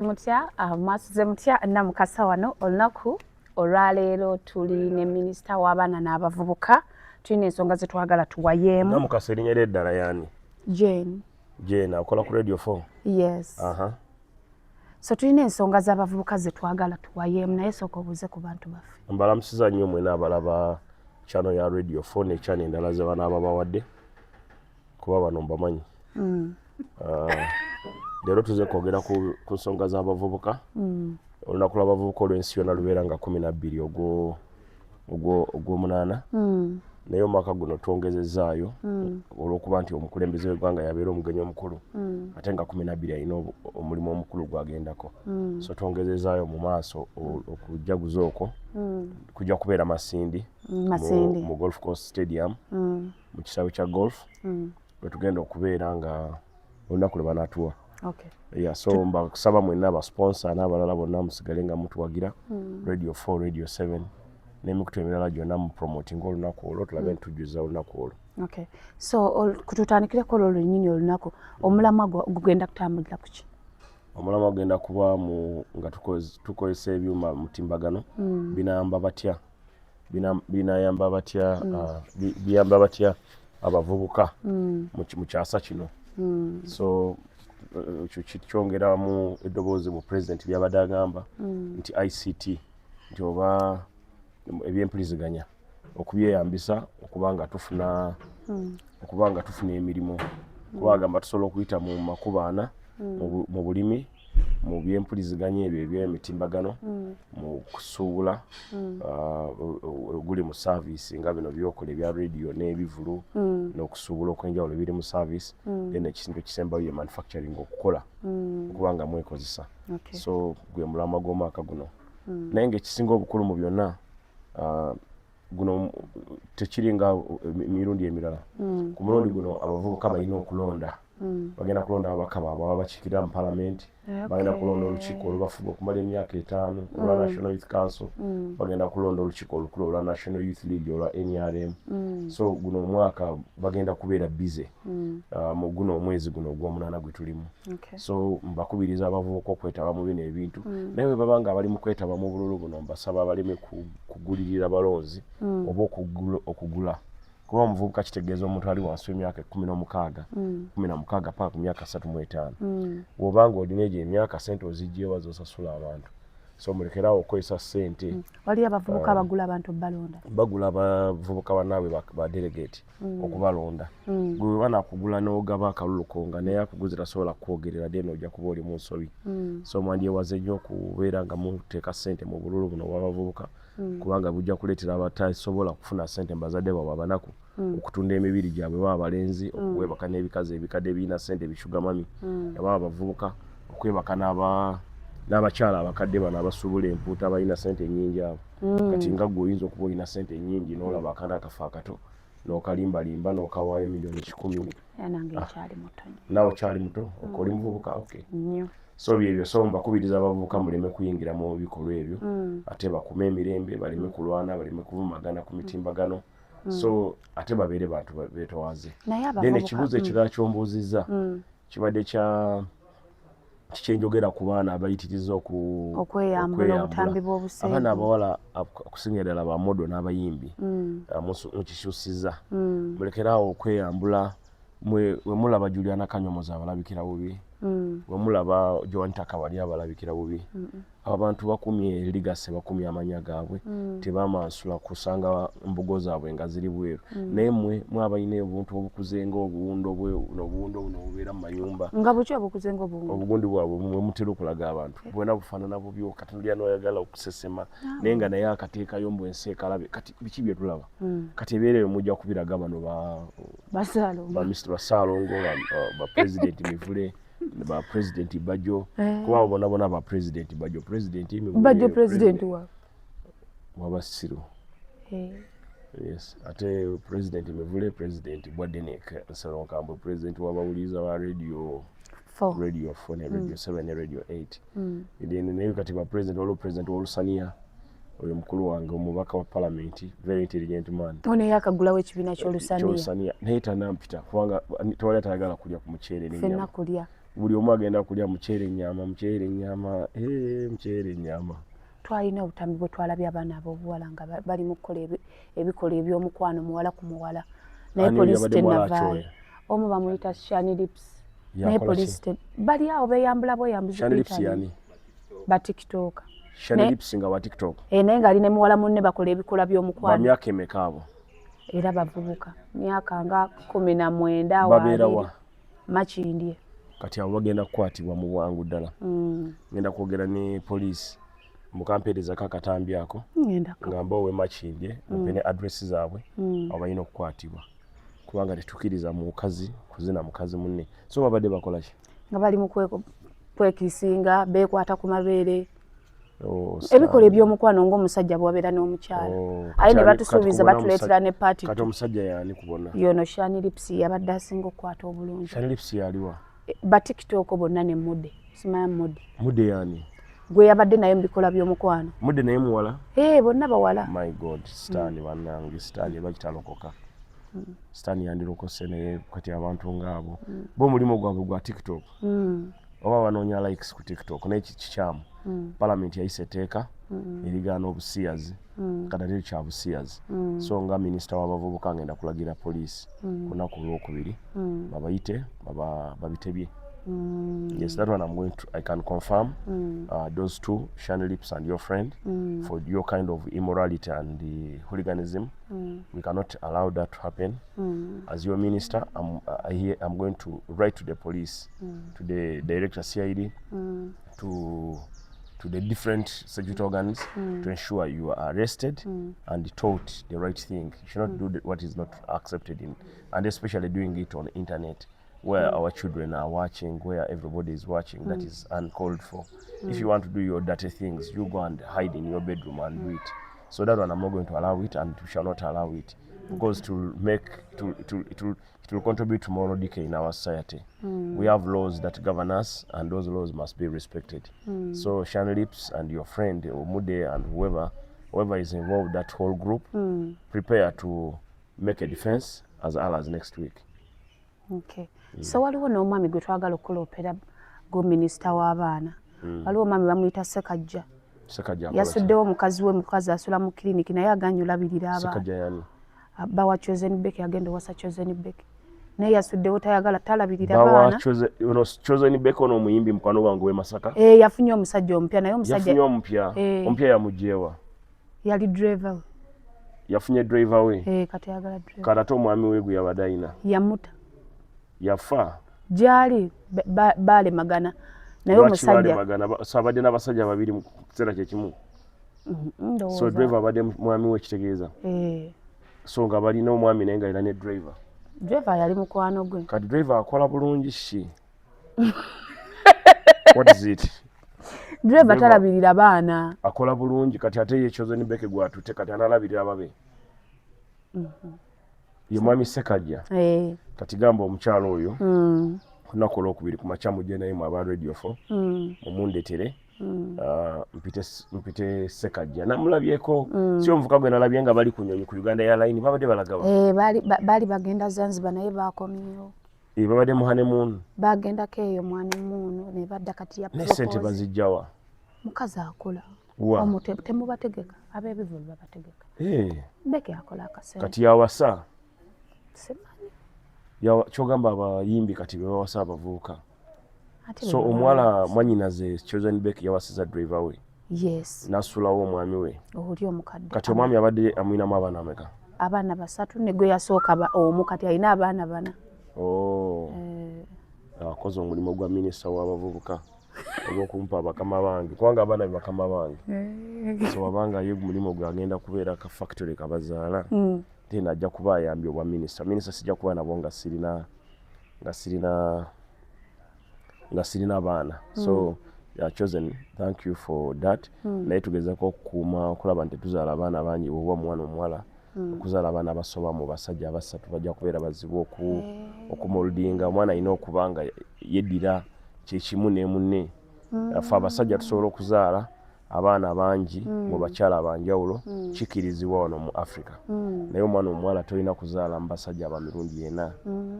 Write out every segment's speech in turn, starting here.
Mutya mwasuze mutya Namukasa wano. Olunaku olwaleero tuli ne minisita w'abaana n'abavubuka. Tulina ensonga zetwagala tuwayeemu. Namukasa erinnya lye eddala yaani? Jane. Jane akola ku Radio 4? Yes. So tulina ensonga z'abavubuka zetwagala tuwayeemu, naye sooka obuuze ku bantu baffe. Mbalamusiza nnyo mwena abalaba channel ya Radio 4 ne channel endala ze banaaba bawadde, kuba bano mbamanyi. Leero tuze kwogera ku nsonga z'abavubuka. Olunaku lw'abavubuka olw'ensi yonna lubeera nga 12 ogw'omunaana, naye omwaka guno twongezezaayo olw'okuba nti omukulembeze w'eggwanga yabeera omugenyi omukulu, ate nga 12 alina omulimu omukulu gwagendako. So twongezezaayo mu maaso. Okujaguza okwo kujja kubeera Masindi, Masindi. mu Golf Course Stadium, mu kisaawe kya golf, wetugenda okubeera nga olunaku lwe banaatuwa. Yeah, so mbasaba mwenna abasponsor n'abalala bonna musigale nga mutuwagira, Radio 4, Radio 7 n'emikutu emirala gyonna, mu promoting olunaku olwo, tulabe ntujjuza olunaku olwo. Okay. So tutandikireko olwo lwennyini olunaku. Omulamwa gugenda kutambulira ku ki? Omulamwa gugenda kuba mu nga tukozesa ebyuma mutimbagano, binayamba batya binayamba batya biyamba batya abavubuka mu kyasa kino. So ekyo kyongeramu eddoboozi mu president byabadde agamba nti ICT, nti oba ebyempuliziganya okubyeyambisa okuba nga tufuna emirimu, kuba agamba tusobola okuyita mu makubo ana: mu bulimi, mu byempuliziganya ebyo ebyemitimbagano, mu kusuubula oguli mu service nga bino byokola ebya radio n'ebivulu n'okusuubula okw'enjawulo biri mu service, then ekintu ekisembayo ye manufacturing, okukola, okuba nga mwekozesa. So gwe mulamwa gw'omwaka guno. Naye ng'ekisinga obukulu mu byonna, guno tekiringa emirundi emirala. Ku mulundi guno abavubuka balina okulonda. Bagenda kulonda ababaka baabwe ababa bakiikirira mu palamenti, bagenda kulonda olukiiko olubafuga okumala emyaka 5 olwa National Youth Council, bagenda kulonda olukiiko olukulu olwa National Youth League olwa NRM. So guno omwaka bagenda kubeera busy mu guno omwezi guno ogw'omunaana gwe tulimu. So mbakubiriza abavubuka okwetaba mu bino ebintu, naye bwe baba nga bali mu kwetaba mu bululu buno, mbasaba baleme kugulirira balonzi oba okugula, kuba omuvubuka kitegeeza omuntu ali wansi w'emyaka 16, 16 paka ku myaka 35. Bw'obanga olina egyo emyaka, sente ozigyewa zosasula abantu? So mulekerawo okukozesa sente. Waliyo abavubuka abagula abantu balonda. Bagula abavubuka bannaabwe ba delegate okubalonda. Gwe bwe banakugula n'ogaba akalulu ko nga naye akuguze tasobola kukwogerera, then ojja kuba oli mu nsobi. So mwandyewaze nnyo okubeera nga muteeka sente mu bululu buno obw'abavubuka, kubanga bujja kuleetera abatasobola kufuna sente mu bazadde baabwe abanaku okutunda emibiri gyabwe, baba abalenzi okwebaka n'ebikazi ebikadde ebirina sente, bi sugar mummy, oba abavubuka okwebaka n'abakyala abakadde bano abasuubula empuuta abalina sente ennyingi abo. Kati nga gwe oyinza okuba olina sente ennyingi n'olaba akaana akafe akato n'okalimbalimba n'okawaayo miliyoni 100. Era nange nkyali muto nnyo. Naawe okyali muto, oli muvubuka, okay. Nnyo. So byebyo. So mbakubiriza abavubuka muleme kuyingira mu bikolwa ebyo, ate bakume emirembe, baleme kulwana, baleme kuvumagana ku mitimbagano, so ate babeere bantu beetoowaze. Naye Then abavubuka ekibuuzo ekirala kyombuuzizza kibadde kya kikyenjogera ku baana abayitiriza okweyambula, okweyambula. Obutambi bw'obuseegu. Abaana abawala okusinga ddala ba model n'abayimbi, mukikyusiza. Mulekeraawo okweyambula. Mwe mulaba Juliana Kanyomozi abalabikira bubi, we mulaba Joanita Kawali abalabikira bubi. Abo abantu bakumye legacy, bakumye amanya gaabwe, tebamansula kusanga mbugo zaabwe nga ziri bweru. Naye mmwe mwabalina obuntu obukuze nga obuwundo obuwundo buno obubeera mu mayumba. Nga buki obukuze nga obuwundo? Obugundi bwabwe mwe mutera okulaga abantu bwena bufaanana bubi, okatunulira noyagala okusesema, naye nga naye akateekayo mbu ensi ekalabe. Kati biki bye tulaba? Kati ebeera eyo mujja kubiraga bano ba Basaalongo. Ba Mr. Basaalongo, ba President Mivule, ba President Bajo, kuba abo bonna bonna ba President Bajo, President Mivule, Bajo president wa wabasiru. Yes, ate President Mivule, President Bwadenek Nseronkambwe, president w'abawuliriza ba radio Four. Radio 4 ne Radio 7 ne Radio 8. Then naye kati ba president, waliwo president w'olusaniya, oyo mukulu wange omubaka wa parliament, very intelligent man. Ono yakagulawo ekibiina ky'olusaniya. Ky'olusaniya, naye tanampita kubanga tewali atayagala kulya ku muceere Ffenna n'ennyama. kulya. Buli omu agenda kulya muceere, nyama, muceere, nyama, muceere, nyama. Twalina obutambi bwe twalabye abaana ab'obuwala nga bali mu kukola ebikolwa eby'omukwano, muwala ku muwala, naye Ani poliisi yabadde muwala? Tenavaayo. Acholi? Omu bamuyita Shani Lips, naye Yakola ki? poliisi bali awo beeyambula bweyambuzi. Shani Lips yani? Ba TikTok. Shani Lips nga wa TikTok? Eh, naye ng'ali ne muwala munne, bakola ebikolwa Ba by'omukwano. Myaka emeka abo? Era bavubuka, myaka nga 19 awo. Babeera 20. wa? Makindye. Kati abo bagenda kukwatibwa mu bwangu ddala. Ngenda kwogera ne poliisi, mukampeerezako akatambi ako. Ngenda Nga mba owe Makindye, mumpe ne address zaabwe. Abo balina okukwatibwa kubanga tetukkiriza mukazi kuzina mukazi munne. So babadde bakola ki? Nga bali mu kwekisinga, beekwata ku mabeere. Oh, Ebikola Stan. ebyomukwano ng'omusajja bwabeera n'omukyala. Oh, Aye kati ne batusuubiza kati kubona batuleetera ne part. Kati omusajja yaani kubona? Yono Shani Lips yabadde asinga okukwata obulungi. Shani Lips yaliwa? Ba TikTok bonna ne Mude, simanya Mude. Mude yaani? Gwe yabadde naye mu bikola by'omukwano. Mude naye muwala? Ee, bonna bawala. My God, Sitaani! Bannange, Sitaani bakitalokoka. Sitaani yandirokose, naye kati abantu ngaabo bo omulimu gwabwe gwa TikTok oba banoonya likes ku TikTok, naye kikyamu. Palamenti yayisa etteeka erigaana obusiyazi, kati ate kya busiyazi. So nga minisita w'abavubuka ngenda kulagira poliisi ku lunaku olwokubiri babayite, babitebye. Yes, that one I'm going to, I can confirm those two, Shani Lips and your friend, for your kind of immorality and the hooliganism. We cannot allow that to happen. As your minister, I'm going to write to the police, to the director CID, to the different security organs to ensure you are arrested and taught the right thing. You should not do what is not accepted in, and especially doing it on internet where our children are watching, where everybody is watching. That is uncalled for. If you want to do your dirty things, you go and hide in your bedroom and do it. So that one, I'm not going to allow it, and we shall not allow it because to make to it will contribute to moral decay in our society. We have laws that govern us, and those laws must be respected. So Shani Lips and your friend Omude and whoever is involved, that whole group, prepare to make a defense as early as next week. Okay. So waliwo n'omwami gwe twagala okuloopera go minisita w'abaana. Waliwo omwami bamuyita Sekajja. Sekajja akola ki? Yasuddewo mukazi we, mukazi asula mu kiriniki, naye aganye olabirira abaana. Sekajja yani? Bawa Chosen Becky, agenda owasa Chosen Becky, naye yasuddewo, tayagala, talabirira Bawa baana. Ono Chosen Becky, ono omuyimbi mukwano gwange w'e Masaka? Eh, yafunye omusajja omupya, naye omusajja Yafunye omupya? Eh. Omupya yamugyewa? Yali driver we. Yafunye driver we? Eh, kati ayagala driver. Kati ate omwami we gwe yabadde ayina? Yamuta. Yafa? Gyali baalemagana naye Lwaki omusajja. baalemagana? So abadde n'abasajja babiri mu kiseera kyekimu? So Ndowooza. driver abadde mwami we, kitegeeza? Eh. So nga balina omwami naye nga alina ne driver? Driver yali mukwano gwe. Kati driver akola bulungi ki? What is it? Driver Driver- talabirira baana. Akola bulungi. Kati ate ye Chosen Becky gwatute, kati analabirira babe? Ye mwami Sekajja? Eh. Kati gamba omukyalo oyo, olunaku olwokubiri ku makya mujje naye mu aba Radio 4, mumundetere. Ah, mpite Sekajja, namulabyeko. Si omuvuka gwe nalabye nga bali ku nyonyi ku Uganda Airline, babadde balagaba? Eh, baali bagenda Zanzibar, naye bakomyewo. Eh, babadde mu honeymoon? Bagendako eyo mu honeymoon ne badda, kati ya Ne sente propose. bazijjawa? Mukazi akola. Wa? Omwo temubategeka, ab'ebivulu babategeka. Eh, Becky akola akasente. Kati yawasa? Simanyi. Kyogamba abayimbi kati bebawasa abavubuka? Ate So bwe baba- omuwala mwanyinaze Chosen Becky yawasiza driver we? Yes. Nasulawo omwami we? Oli omukadde. Kati omwami abadde amwinamu abaana ameka? Abaana basatu, ne gwe yasooka omu, kati alina abaana bana. Oh. Eh, Akoze omulimu gwa minisita w'abavubuka ogw'okumpa abakama bange, kubanga abaana be bakama bange. So wabanga ye mulimu gwe agenda kubeera ka factory kabazaala, tena ajja kuba ayambye obwa minisita. Minisita sijja kuba nabo nga sirina abaana. So yeah, Chosen, thank you for that. Naye tugezako okukuuma okulaba nti tetuzaala abaana bangi. Oba omwana omuwala okuzaala abaana abasoba mu basajja abasatu, bajja kubeera bazibu okumoldinga. Omwana alina okuba nga yeddira kyekimu ne munne. Ffe abasajja tusobola okuzaala abaana bangi mu bakyala abanjawulo, kikirizibwa wano mu Africa, naye omwana omuwala tolina kuzaala mu basajja aba mirundi ena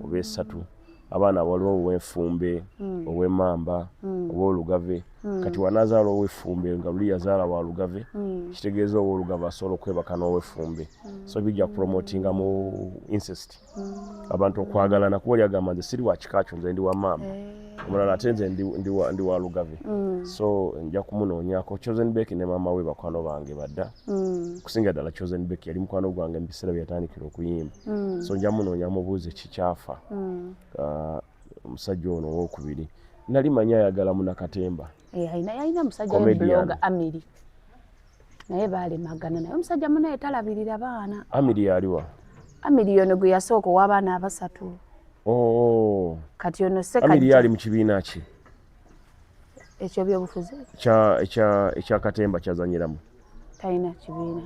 oba esatu. Abaana waliwo ow'enfumbe, ow'emmamba, ow'olugave. Kati wanazaala ow'effumbe nga luli yazaala wa lugave, kitegeeza ow'olugave asobola okwebaka n'ow'effumbe. So bijja kupromotinga mu incest, abantu okwagalana, kuba oli agamba, "Nze siri wa kika kyo, nze ndi wa mamba." Omulala, "Ate nze ndi wa lugave." So nja kumunoonyako. Chosen Becky ne maama we bakwano bange badda. Kusinga ddala Chosen Becky yali mukwano gwange mu biseera bye yatandikira okuyimba. So nja munoonya mubuuze kikyafa. Omusajja ono owokubiri nali manyi ayagala munakatemba. Eh, alina musajja we. Comedian. Blogger Amiri, naye balemagana, naye omusajja munaye talabirira baana. Amiri yaliwa? Amiri ono gwe yasooka ow'abaana abasatu. Oh. Kati ono Amiri Sekajja. yali mu kibiina ki? Ekyo byobufuzi. Ekya katemba kyazanyiramu? Talina kibiina.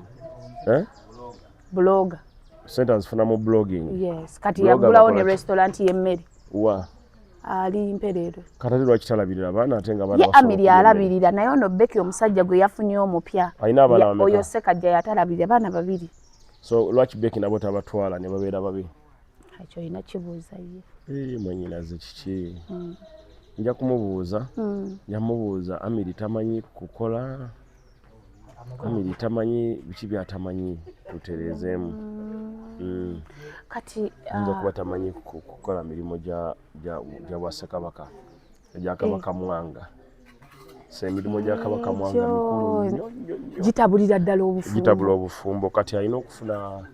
Eh? Blogger. Sente azifuna mu blogging? Yes, kati Blogger. Yaggulawo ne Bakola ki? restaurant y'emmere. Wa? Ali Mpereerwe. Kati ate lwaki talabirira abaana, ate nga abaana Ye basobola Amiri okulya emmere? alabirira, naye ono Becky, omusajja gwe yafunye omupya, Alina abaana bameka? Oyo Sekajja yatalabirira, baana babiri. So lwaki Becky nabo tabatwala ne babeera babi? Ekyo olina kibuuza ye. Eh, mwenyinaze kiki? Nja kumubuuza. Nja mubuuza. Amiri tamanyi kukola, Amiri tamanyi biki byatamanyi, tutereezeemu. Kati Ayinza okuba tamanyi kukola mirimu gya bwassekabaka, egya Kabaka Mwanga. So emirimu gya Kabaka Mwanga mikulu nnyo nnyo nnyo. Gitabulira ddala obufumbo. Gitabula obufumbo. Kati alina okufuna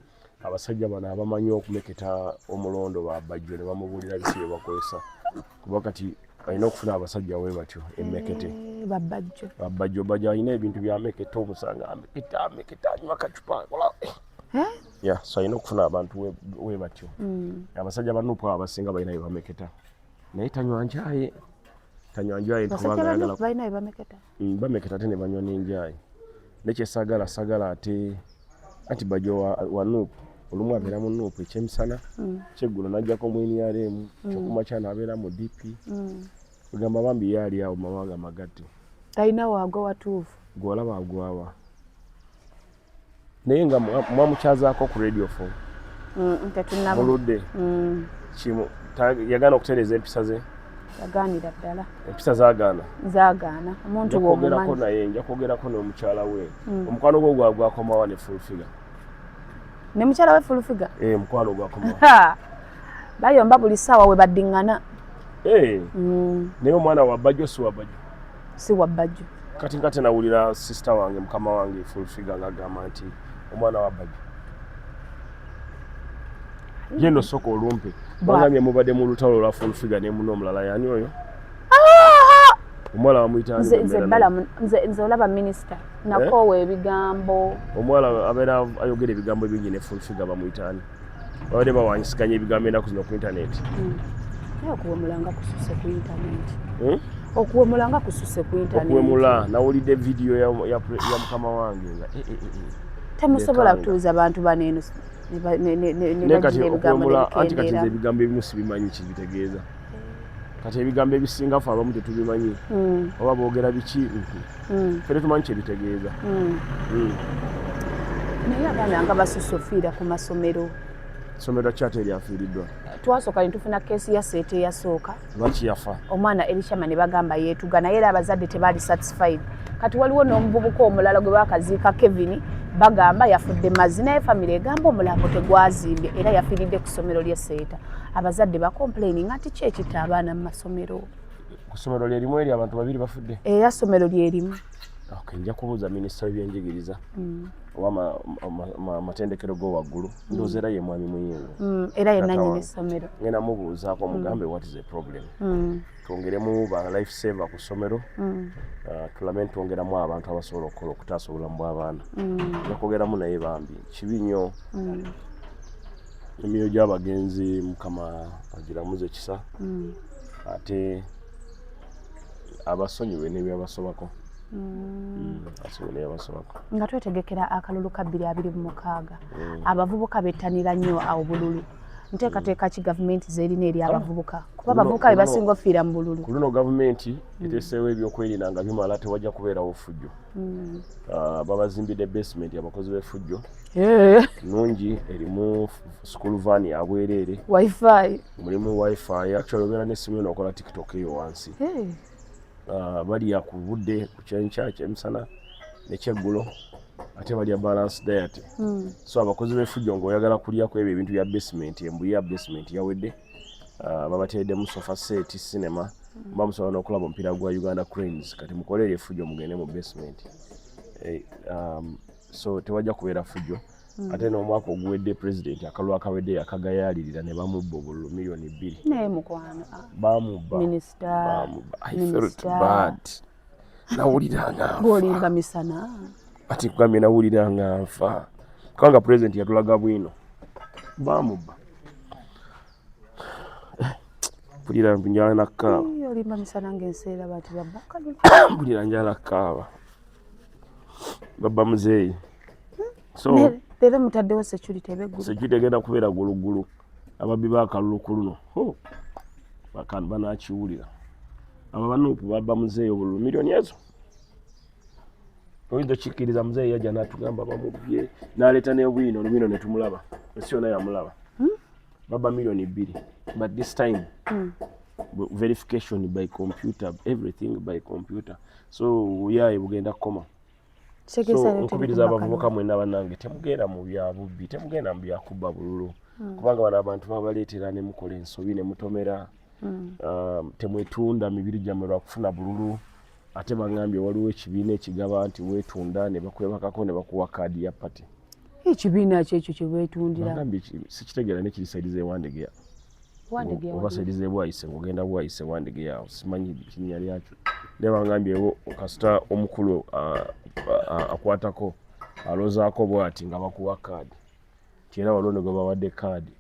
abasajja bano abamanyi okumeketa omulondo, babajjo, ne bamubuulira bisi bye bakozesa, kuba kati alina okufuna abasajja we batyo emmekete. Eh, babajjo. Babajjo, bajjo alina ebintu byameketa, omusanga ameketa, ameketa, anywa kacupa, akola. Eh? Yeah, so alina okufuna abantu we batyo. Abasajja ba NUP abo abasinga balina bye bameketa, naye tanywa njaye, tanywa njaye nti Basajja kubanga ayagala. Ba NUP balina bye bameketa? Bameketa ate ne banywa n'enjaye. Nekyesagala sagala ate anti Bajjo wa NUP olumu abeera mu NUP ekyemisana, kyeggulo najjako mu NRM, kyokumakya naabeera mu DP. Egamba bambi ye ali awo mawanga magatte. Talina waagwa watuufu. Gwolaba agwawa, naye nga mwamukyazaako ku Radio 4? Tetunnaba. Muludde kimu yagaana okutereeza empisa ze. Yagaanira ddala. Empisa zagaana. Zaagaana omuntu. Nja kwogerako Bw'omumanyi. naye, nja kwogerako n'omukyala we. Omukwano gwo gwakomawa ne Full Figure? Ne mukyala we Full Figure? Eh, mukwano gwakomawa? Ha! Bayomba buli ssaawa we baddiŋŋana. Eh, naye omwana wa Bajjo si wa Bajjo? Si wa Bajjo. Kati nga tenawulira sister wange, mukama wange Full Figure ng'agamba nti omwana wa Bajjo ye no soka olumpe. Bagambye mubadde mu lutalo olwa Full Figure ne muno omulala. Yani oyo omuwala bamuyita ani? Nze nze Gwe mbeera bala naye? nze olaba minisita nakoowa ebigambo. Omuwala abeera ayogera ebigambo ebingi ne Full Figure bamuyita ani? Babadde bawanyisiganya ebigambo ennaku zino ku internet. Naye okuwemula nga kususe ku intaneti. Hmm? Okuwemula nga kususe ku intaneti. Okuwemula, nawulidde vidiyo ya mukama wange nga eh, eh, eh, eh. Temusobola Lekanga. kutuuza bantu bano eno ne Naye kati bagira ebigambo okuwemula, anti kati nze nebikendeera. ebigambo ebimu sibimanyi kibitegeeza. Kati ebigambo ebisinga fe abamu tetubimanyi, oba boogera biki, ffe tetumanyi kyebitegeeza. Naye abaana nga basusse ofiira ku masomero. Somero kyate eryafiiriddwa? Twasooka ne tufuna case ya Seeta eyasooka. Lwaki yafa? Omwana Erishama ne bagamba yeetuga, naye era abazadde tebaali satisfied. Kati waliwo n'omuvubuka omulala gwe bakaziika, Kevin, bagamba yafudde mazzi, naye famire egamba omulambo tegwazimbye, era yafiiridde ku ssomero ly'e Seeta. Abazadde bacomplaininga nti ki ekitta abaana mu masomero? Ku ssomero lyerimu eri abantu babiri bafudde? Era ssomero lyerimu. Okay, nja kubuuza minisita w'ebyenjigiriza oba amatendekero go waggulu, ndowooza era ye mwami Muyingo. Era ye Taata nannyini wange. ssomero. Ngenda mubuuzaako mugambe what is the problem, twongeremu ba life saver ku ssomero. Tulabe ntwongeramu abantu abasobola okukola okutaasa obulamu bw'abaana. Nja kwogeramu naye. Bambi kibi nnyo. Emyoyo gy'abagenzi Mukama agiramuze ekisa, ate abasonyiwe n'ebyabasobako. Asonyiwe n'ebyabasobako. Nga twetegekera akalulu ka 2026, abavubuka bettanira nnyo awo bululu. Nteekateeka ki gavumenti zerina eri abavubuka, kuba abavubuka be basinga ofiira mu bululu? Ku luno gavumenti eteeseewo ebyokwerinda nga bimala, tewajja kubeerawo fujjo. Babazimbidde basement abakozi b'effujjo nungi, erimu school van yabwereere, wifi. Mulimu wifi. Actually obeera n'essimu yo nokola TikTok eyo wansi. Balya ku budde, ku kyenkya, kyemisana nekyeggulo, ate balya balance diet. So abakozi b'effujjo ng'oyagala kulya ku ebyo ebintu bya basement, embuya ya basement yawedde. Babateereddemu sofa set, cinema, muba musobola n'okulaba omupiira gwa Uganda Cranes. Kati mukole eryo effujjo, mugende mu basement. So tewajja kubeera fujjo. Ate n'omwaka oguwedde president akalulu akawedde yakagayaalirira ne bamubba obululu 2 million. Naye mukwano, Bamubba. Minisita. Bamubba. I felt Minisita. bad, nawulira nga nfa. Ng'olimba misana. Ati kugambye, nawulira nga nfa kubanga president yatulaga bwino, bamubba. Mpulira njala nakaaba. Ii, olimba misana ng'ensi eraba nti babba akalulu. Mpulira njala kaaba, babba muzeeyi. So Leero mutaddewo security ebeggulu. Security egenda kubeera gulugulu. Ababbi b'akalulu ku luno, ho, banakiwulira. Abo ba NUP babba muzeeyi obululu miliyoni ezo, oyinza okikkiriza? Muzeeyi yajja n'atugamba bamubye, n'aleeta n'ebwino olubwino ne tumulaba, ensi yonna yamulaba. Babba 2 million, but this time verification by computer, everything by computer, so buyaye bugenda kukoma. So nkubiriza abavubuka mwenna bannange, temugenda mu bya bubbi, temugenda mu byakubba bululu, kubanga bano abantu babaleetera ne mukola ensobi ne mutomera. Temwetunda mibiri gyammwe lwakufuna bululu. Ate baŋŋambye waliwo ekibiina ekigaba nti weetunda ne bakwebakako ne bakuwa kaadi ya party. Ekibiina ki ekyo kyebeetundira? Bagambye sikitegeera, nekiri side z'ewandegeya oba side z'ebwayise, ng'ogenda Bwayise, Wandegeya awo, simanyi kinnya lyakyo, naye bangambyewo kasita omukulu akwatako alozaako bwati nga bakuwa kaadi. Ti era waliwo ne gwe bawadde kaadi,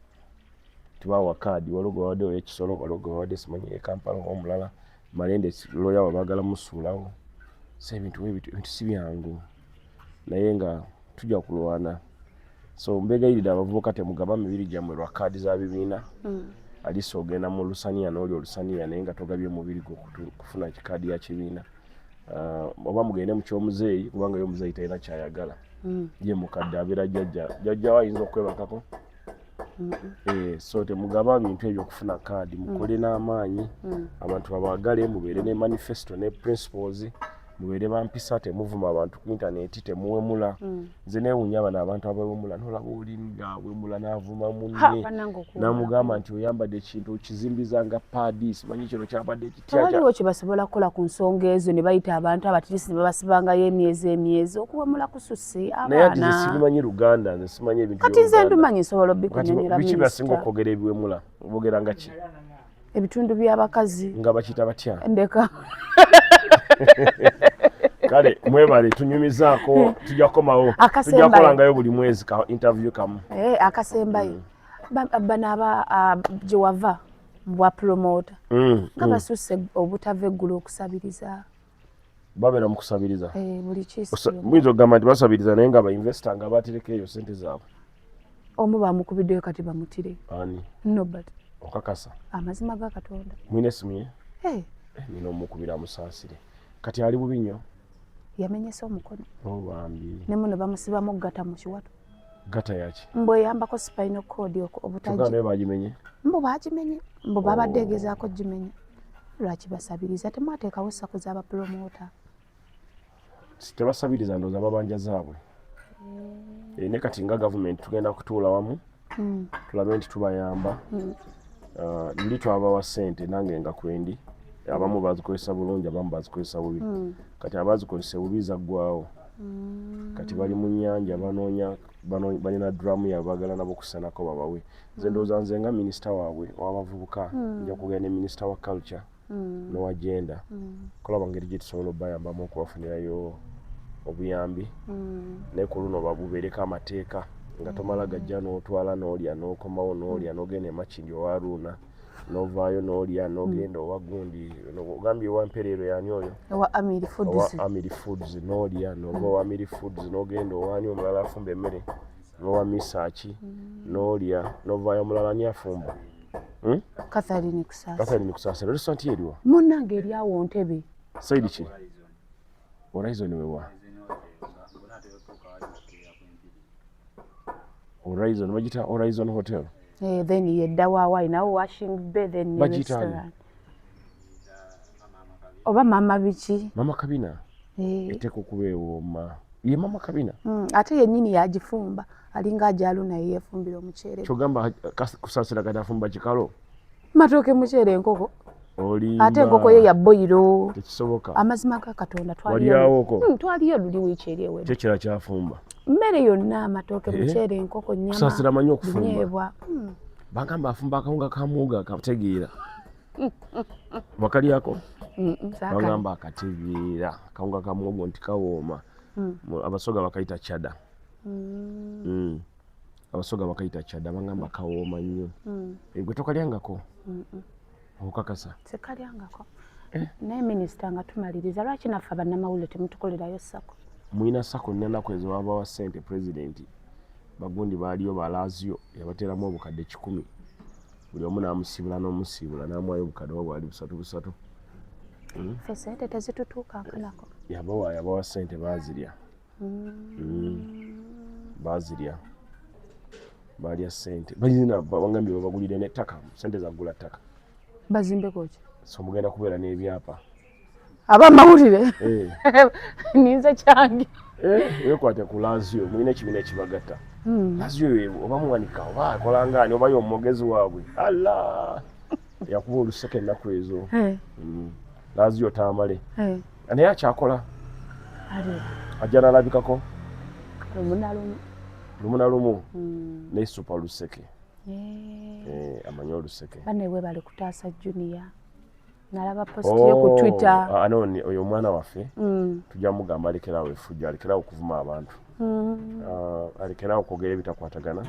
tibawa kaadi, waliwo gwe bawadde ow'ekisolo, waliwo gwe bawadde simanyi e Kampala, omulala Malende looya we baagala musuulawo. So ebintu bwe bityo, ebintu si byangu, naye nga tujja kulwana. So mbegayiridde abavubuka, temugaba mibiri gyammwe lwa kaadi za bibiina. Alisa ogenda mu lusaniya n'oli olusaniya, naye nga togabye mubiri gwo kufuna kaadi ya kibiina. Oba mugende mu kyomuzeeyi, kubanga ye omuzeeyi talina kyayagala, ye mukadde abeera jjajja, jjajja we ayinza okwebakako. So temugaba bintu ebyo okufuna kaadi. Mukole n'amaanyi, abantu babaagale, mubeere ne manifesto ne principles, mubeere bampisa, temuvuma abantu ku intaneti, temuwemula. Nze neewunya bano abantu abawemula, nolaba oli ngaawemula n'avuma Ha, munne bannange okuwemula. N'amugamba nti oyambadde ekintu okizimbiza nga paadi, simanyi kino kyambadde kitya. Tewaliwo kye basobola kukola ku nsonga ezo ne bayita abantu abatirisi ne babasibangayo emyezi emyezi? Okuwemula kususse. Naye ati nze Abaana. sibimanyi Luganda, nze simanyi ebintu Kati nze by'Oluganda. ndumanyi, nsobola Kati obikunyonyola. biki byasinga Minisita. okwogera ebiwemula? Boogera nga ki? Ebitundu by'abakazi. Nga bakiyita batya? Ndeka. Kale mwebale, tunyumizaako, tujja kukomawo, tujja Akasembayo. kukolangayo buli mwezi ka interview kamu. Eh, akasembayo. Bano aba gye wava mu bwa promoter nga basusse obutava eggulu okusabiriza. Babeera mu kusabiriza. Eh, buli kiisi. Muyinza okugamba nti basabiriza, naye nga bainvesita nga batereka eyo sente zaabwe. Omu bamukubiddeyo, kati bamutire. Ani? Nobert. Okakasa? Amazima ga Katonda. Mwina esimu ye? Eh. Eh, nina omukubira amusaasire, kati ali bubi nnyo. Yamenyese omukono. Obambi. Ne muno bamusibamu gata mu kiwato. Gata yaki? Mbu eyambako spinal cord Kyokka obutagi. Naye bagimenye? Mbu bagimenye, mbu babadde Oh. egezaako gimenya. Lwaki basabiriza? Temwateekawo SACCO z'abapromota? Tebasabiriza, ndowooza babanja zaabwe. Eh, ne kati nga gavumenti tugenda kutuula wamu tulabe nti tubayamba. Luli twabawa ssente, nange nga kwendi, abamu bazikozesa bulungi, abamu bazikozesa bubi. Kati abazikozesa bubi zaggwawo, kati bali mu nnyanja banoonya, balina drum yaabwe, baagala nabo okusanako babawe. Nze ndowooza nze nga minisita waabwe ow'abavubuka nja kugenda ne minisita wa culture n'owa gender kulaba ngeri gye tusobola obayambamu okubafunirayo obuyambi, naye ku luno babubeereko amateeka nga tomala gajja n'otwala n'olya n'okomawo n'olya n'ogenda emakindi owa Ruuna, n'ovaayo n'olya n'ogenda owa gundi, ogambye owa Mpereero, yani oyo? Ewa Amiri Owa Foods. Amiri Foods, n'olya n'ova owa Amiri Foods n'ogenda owaani omulala afumba emmere. Nowa misaaki n'olya n'ovaayo. Omulala ani afumba? Catherine Kusaasira. Catherine Kusaasira, restaurant ye eriwa? Munnange, eryawo Ntebe. Side ki? Horizon wewa? Horizon bagita Horizon Hotel. Eh, then yedda waawo alinawo washing bay, then ne Bagiyita ani? restaurant. Oba mama biki? Mama Kabina. Eh, Eteeka okuba ewooma ye Mama Kabina. Ate yennyini yagifumba, alinga ajalu, naye yeefumbira omuceere. Kyogamba Kusaasira kati afumba kikalo? Matooke, muceere, enkoko. Olimba. Ate enkoko ye ya boyiro. Tekisoboka. Amazima ga Katonda. Walyawoko? Twaliyo luli wiiki eri ewedde. Kyekira kyafumba? Mmere yonna, amatooke, Eh? muceere, enkoko, nyama. Kusaasira amanyi okufumba. Binyeebwa. Bagamba afumba akawunga ka muwogo akategeera. Wakalyako? Saakali. Bagamba akategeera akawunga ka muwogo nti kawooma. Abasoga bakayita chada. Abasoga bakayita chada, bagamba kawooma nnyo. Eh, gwe tokalyangako? Okakasa? Sekalyangako. Eh? Naye minisita, nga tumaliriza, lwaki naffe bannamawulire temutukolerayo SACCO? Mwina SACCO. Nnaku ezo wabawa ssente pulezidenti, bagundi baaliyo, balazio yabateeramu obukadde 100, buli omu n'amusiibula n'omusiibula n'amuwayo obukadde oba bwali busatu busatu. Ffe sente tezitutuukankanako. Yabawa ssente, baazirya. Baazirya, baalya ssente, balina bagambye babagulire n'ettaka, ssente zagula ttaka. Bazimbeko ki? So mugenda kubeera n'ebyapa. Abamawulire? Eh. Ninze kyange. Eh, weekwate ku Lazio, mulina ekibiina ekibagatta. Lazio oba muwanika oba akola ngaani oba y'omwogezi waabwe alla yakuba oluseke ennaku ezo. Lazio tamale naye akyakola. Ali. Ajja n'alabikako. Lumu na lumu. Lumu na lumu, naye super luseke. Eh, amanyi oluseke. Banne bwe kutaasa Junior, nalaba post ye ku Twitter. Ah, no, oyo omwana waffe tujja mugamba alekerawo effujjo, alekerawo okuvuma abantu. Ah, alekerawo okwogera ebitakwatagana,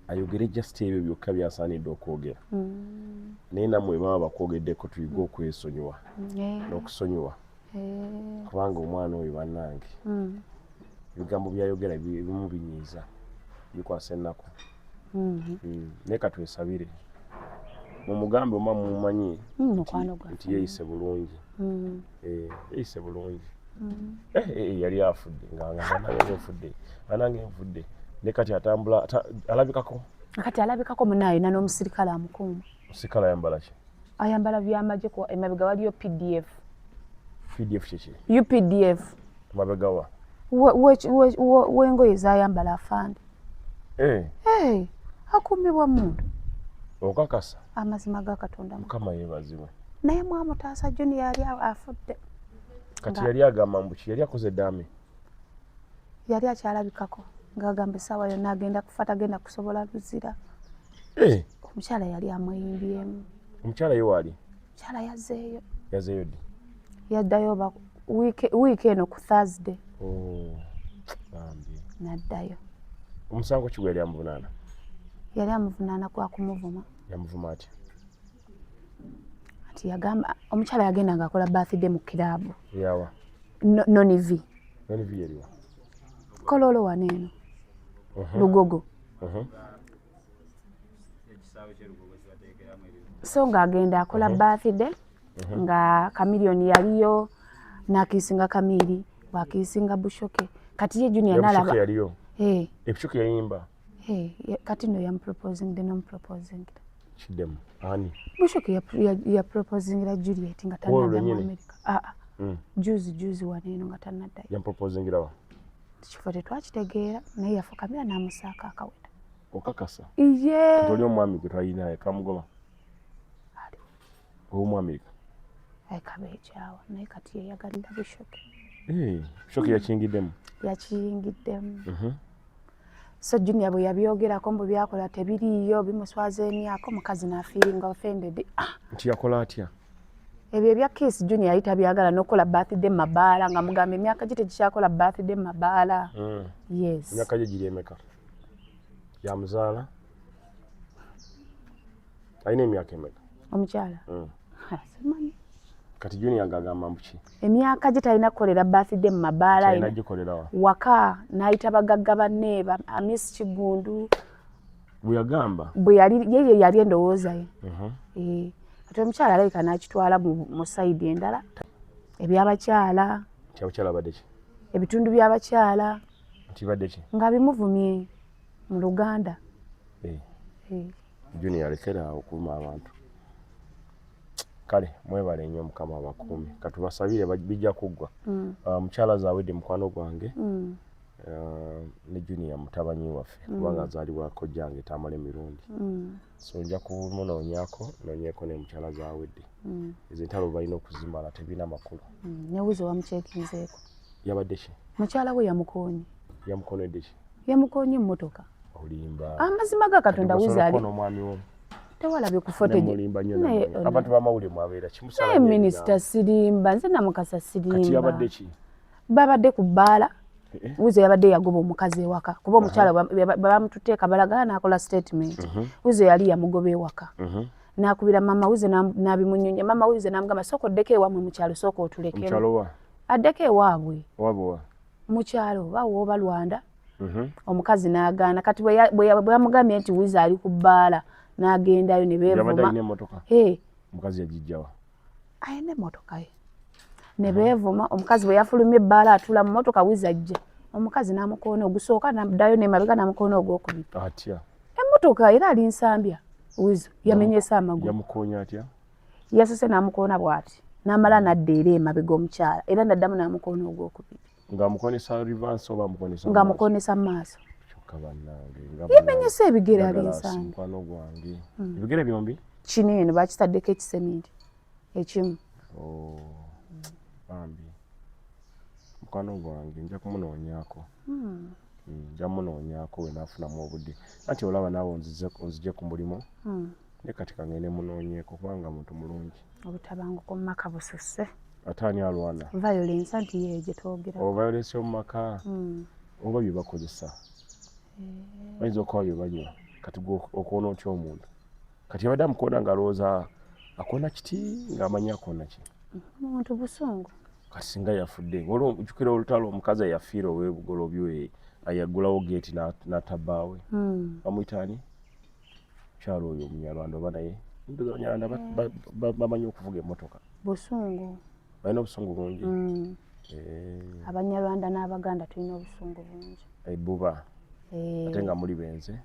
ayogere just ebyo byokka byasaanidde okwogera. Naye nammwe baba bakwogeddeko, tuyige okwesonyiwa n'okusonyiwa, kubanga omwana oyo bannange, ebigambo byayogera ebimu binyiiza, bikwasa ennaku. Naye katwesabire, mumugambe oba mumumanyi Mukwano gwaffe. nti yeeyise bulungi. Eh, yeeyise bulungi. Eh, eh, yali afudde nga nga nange nfudde, anange nfudde, ne kati atambula alabikako. Kati alabikako munaye na n'omusirikale amukuuma. Omusirikale ayambala ki? Ayambala byamagye, emabega waliyo PDF. PDF kyeki? UPDF. Mabega wa? W'engoye zayambala afande. Eh, Hey, akuumibwa muntu. Okakasa? Amazima ga Katonda. Mukama yeebazibwe. Naye mwamutaasa, Junior yali afudde. Kati yali agamba mbu ki? Yali akoze eddaame? Yali akyalabikako ng'agamba essaawa yonna agenda kufa, tagenda kusobola luzira. Eh, omukyala yali amweyimbyemu. Omukyala ye waali? Omukyala yazzeeyo. Yazeeyo ddi? Yaddayo oba wiiki eno ku Thursday. Oh, bambi. Naddayo. Omusango ki gwe yali amuvunaana? Yali amuvunaana gwa kumuvuma. Yamuvuma atya? Ati yagamba omukyala yagenda ng'akola birthday mu kiraabu. Yawa? Nonivi. Nonivi yeriwa? Kololo wano eno, Lugogo. So ng'agenda akola birthday nga Chameleone yaliyo, n'akiisinga Kamiri, bw'akiisinga Bushoke, kati ye Junior Bushoke nalaba. Yaliyo? Eh, Ebushoke yayimba? Eh, kati no yamuproposing nomuproposing. Kiddemu, ani? Bushoke yaproposingira Juliet nga Olwo tannadda mu lwennyini? America. Ah, ah. Juzi juzi wano eno nga tannaddayo. Yamuproposingirawa? Kifo tetwakitegeera, naye yafukamira n'amusaako akaweta. Okakasa? Iye. Oli omwami gwe twalinaye twamugoba ow'omu Amerika? Kabeekyawa, naye kati yeyagalira Bushoke. Eh, Bushoke yakiyingiddemu? Yakiyingiddemu. So Junior bwe yabyogerako mbu byakola tebiriiyo, bimuswaza emyaka, omukazi n'afeelinga offended. Ah, Nti yakola atya? Ebyo ebya kiss Junior yali tabyagala, n'okukola birthday mu mabaala, nga mugamba emyaka gye tegikyakola birthday mu mabaala. Yes. Emyaka gye giri emeka? Yamuzaala alina emyaka emeka? Omukyala? Ha, simanyi. Kati Junior ng'agamba mbu ki? Emyaka gye talina kukolera birthday mu mabaala. Alina gikolera wa? Waka, n'ayita bagagga banne ba Amis Kigundu. Bwe yagamba? Bwe yali ye yali endowooza ye. Eh, kati omukyala alabika n'akitwala mu side endala, ebyabakyala. Nti abakyala badde ki? Ebitundu by'abakyala. Nti badde ki? Nga bimuvumye mu Luganda. Eh. Eh. Junior alekera awo okuvuma abantu. Kale mwebale nnyo, Mukama abakuume. Katubasabire bijja kuggwa. Ah, mukyala Zawedde mukwano gwange, ne Junior mutabanyi waffe, kubanga azaalibwa kojjange Tamala emirundi, so nja kumunoonyaako, noonyeeko ne mukyala Zawedde. Ezo entalo balina okuzimala, tebirina makulu. Ne Wizo wamucekinzeeko? Yabadde ki? Mukyala we yamukoonye. Yamukonedde ki? Yamukoonye emmotoka. Olimba. Amazima ga Katonda, Wizo ali omwami wo. Tewalabye ku footage. Nemulimba nnyo nammwe. Abantu b'amawulire mwabeera kimusala. Naye minisita, sirimba nze Namukasa. Kati Sirimba. yabadde ki? Babadde ku bbaala. Eh? Wizo yabadde yagoba omukazi ewaka, kuba omukyala bamututte Kabalagala n'akola statement. Wizo yali yamugoba ewaka, n'akubira mama Wizo n'abimunyunya. Mama Wizo n'amugamba, "Sooka oddeko ewammwe mu kyalo, sooka otulekemu." Omukyalo wa? Addeko ewaabwe. Waabwe wa? Mu kyalo bawo oba Lwanda. Omukazi n'agaana. Kati bwe yamugambye nti Wizo ali ku bbaala, n'agendayo ne Yabadde beevuma. alina emmotoka? Eh. Omukazi yagijjawa? Alina emmotoka ye. Ne beevuma. Omukazi bwe yafulumya ebbaala, atuula mu mmotoka, Wizo ajja, omukazi n'amukoona ogusooka, n'addayo nemabega n'amukoona ogwokubiri. Atya? Emmotoka era ali Nsambya. Wizo yamenyesa amagulu. Yamukoonya atya? Yasose n'amukoona bw'ati, n'amala n'adda era emabega omukyala, era n'addamu n'amukoona ogwokubiri. Ng'amukonesa reverse oba amukonesa? Ng'amukoonesa mu maaso. Kyokka bannange nga Yemenyesa ebigere ali njagala Nsambya. Mukwano gwange, ebigere byombi? Kino eno bakitaddeko ekiseminti ekimu. Oh, bambi mukwano gwange, nja kumunoonyaako. Nja munoonyaako we naafunamu obudde, anti olaba naawe onzije ku mulimu, ne kati kangende munoonyeeko kubanga muntu mulungi. Obutabanguko mu maka bususse. Ate ani alwana? Violence, anti ye gye twogera. Violence yo mu maka oba bye bakozesa, bayinza okuba bye banywa. Kati gwe okoona otya omuntu? Kati yabadde amukoona ng'alowooza akoona kiti, ng'amanyi akoona ki? Omuntu busungu. Kati singa yafudde, waliwo ojjukira olutalo omukazi eyafiira ow'ebugolobyo ayaggulawo geeti n'atabbaawe, bamuyita ani mukyalo oyo omunyarwanda? Oba naye ndowooza Abanyarwanda bamanyi okuvuga emmotoka. Busungu. Balina obusungu bungi. Eh, Abanyarwanda n'Abaganda tulina obusungu bungi. Ebbuba. Eh, Ate nga muli benze,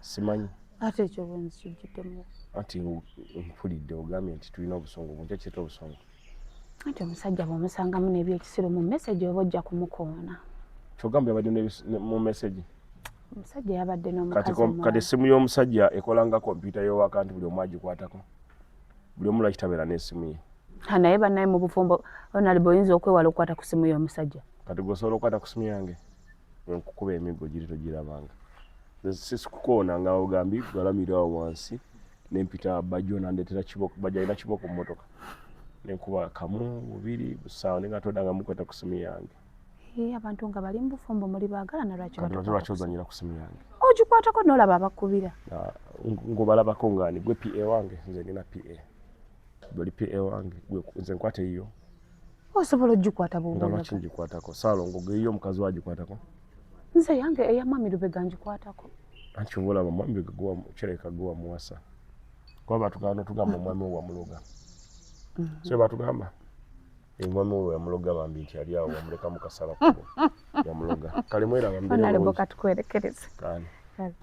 simanyi. Ate ekyo bwenzi kijjuddemu. Anti mpulidde ogambye nti tulina obusungu bungi, ekiyita obusungu. Anti omusajja bw'omusangamu n'ebyekisiru mu message, oba ojja kumukoona. Kyogamba yabadde mu message? Omusajja yabadde Kati n'omukazi kati omulala. Essimu y'omusajja ekola nga kompyuta y'owaka, nti buli omu agikwatako, buli omu lwaki tabeera n'essimu ye? Ha, naye bannaye mu bufumbo onalibe oyinza okwewala okukwata ku simu y'omusajja. Kati gwe osobola okukwata ku simu yange? Nkukuba emiggo giri togirabanga. Nze sikukoona nga ogambi galamira awo wansi, nempita Bajjo nandetera kiboko. Bajjo alina kiboko mu motoka, nenkuba kamu, bubiri, busaawa, nenga todanga mukwata ku simu yange. Eh, abantu nga bali mu bufumbo muli baagalana, lwaki Kati ate batakwata lwaki ku simu? ozanyira ku simu yange? Ogikwatako n'olaba abakubira. Ah, ng'obalabako ngaani? Gwe PA wange? Nze nina PA, gwe oli PA wange? Nze nkwata eyiyo? Osobola ogikwata Nga bw'oba lwaki oyagala. ngikwatako? Saalongo geyiyo omukazi wagikwatako? Nze yange eya Mwami Lubega ngikwatako. Anti oba olaba mwami Lubega kirabika gwe wamuwasa, kuba batugamba tugamba omwami we wamuloga. So batugamba omwami we yamuloga bambi, nti ali awo wamulekamu kasala kubo, yamuloga. Kale mweraba, mbeere Onalebo bulungi. katukwerekereza. Kale. Kale.